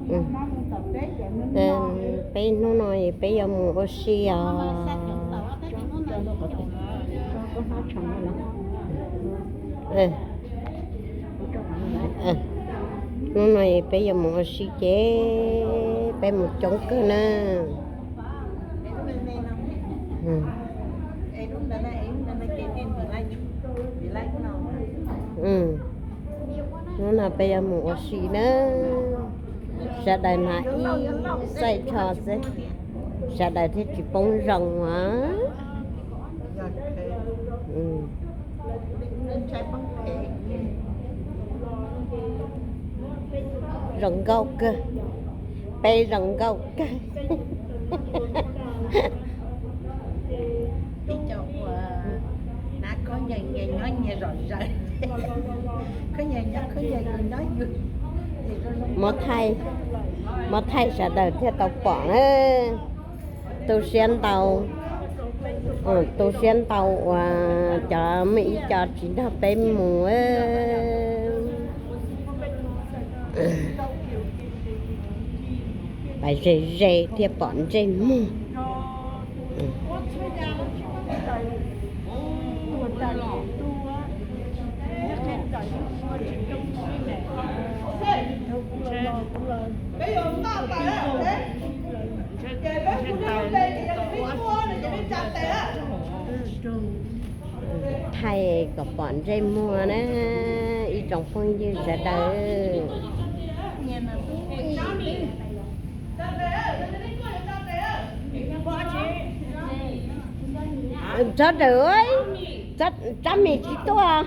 Peb hnub no peb yuav mus ua si os. Hnub no peb yuav mus ua si ces peb mus coob kawg na. Hnub no peb yuav mus ua si na. Sawv daws hnav ib txaij tsho xwb, sawv daws thiaj tsis poob zoo os. Zoo nkauj kawg, peb zoo nkauj kawg. Muab thaij, muab thaij sawv daws thiaj tau pom na. Tu siab ntau, tu siab ntau uas cov muaj ib co tsis nrog peb mus. Pais ze ze thiaj pom ntsej muag. Thaij kom pom ntsej muag na, ib tsoom phooj ywg sawv daws. Tsob daws, Tsab Mis tsis tuaj.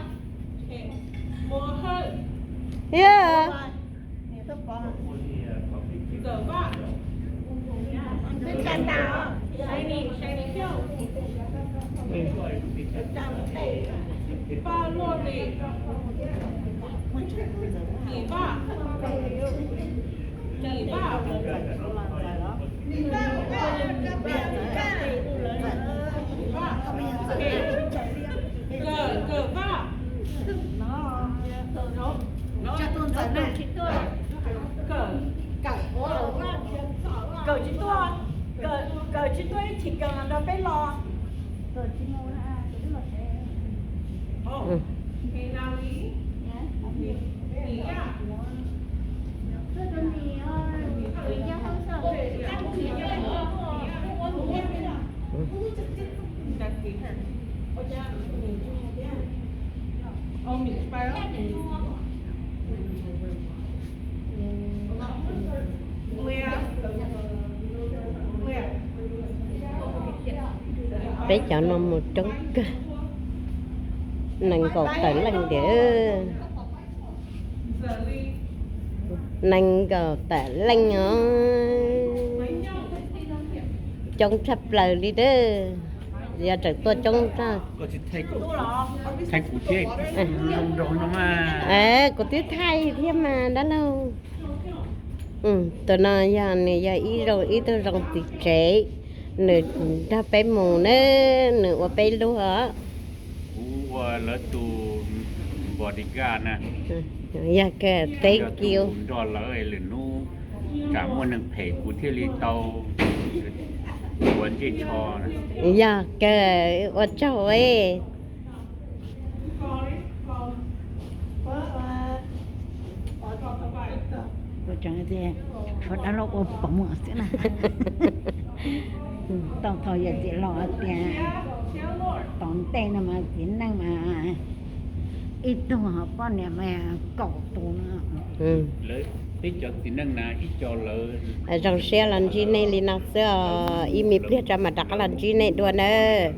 Kawm tsis tuaj, Kawm tsis tuaj ib chim Kawm los nrog peb los. Peb cov no mus coob kawg, nees nkaum tawm leej tiag. Nees nkaum tawm leej os. Coob tshaj plaws li dab. Yog tseem tuaj coob tag. Kuv twb thaij thiab mas dab laug. Tus no yog nws yog ib zoo ib tug zoo txiv tsev, nws nrog peb mus na, nws ua peb luag. Kuv ua lawv tus bodyguard na. Yog kawg, thank you. Nrog lawv lwm hnub tsam muaj neeg phem kuv thiaj li tau ua ntsej tsho. Yog kawg, ua tsaug. Tshuav dab laug ua pov muag xwb na. Tau thaum yawm txiv laus tias tom ntej no mas txiv neej mas ib tug ho poj niam mas kaum tus no. Lawv peb cov txiv neej na ib co lawv zoo siab los ntsib nej li no xwb os, ib me pliag tso mam rov qab los ntsib nej dua nawb.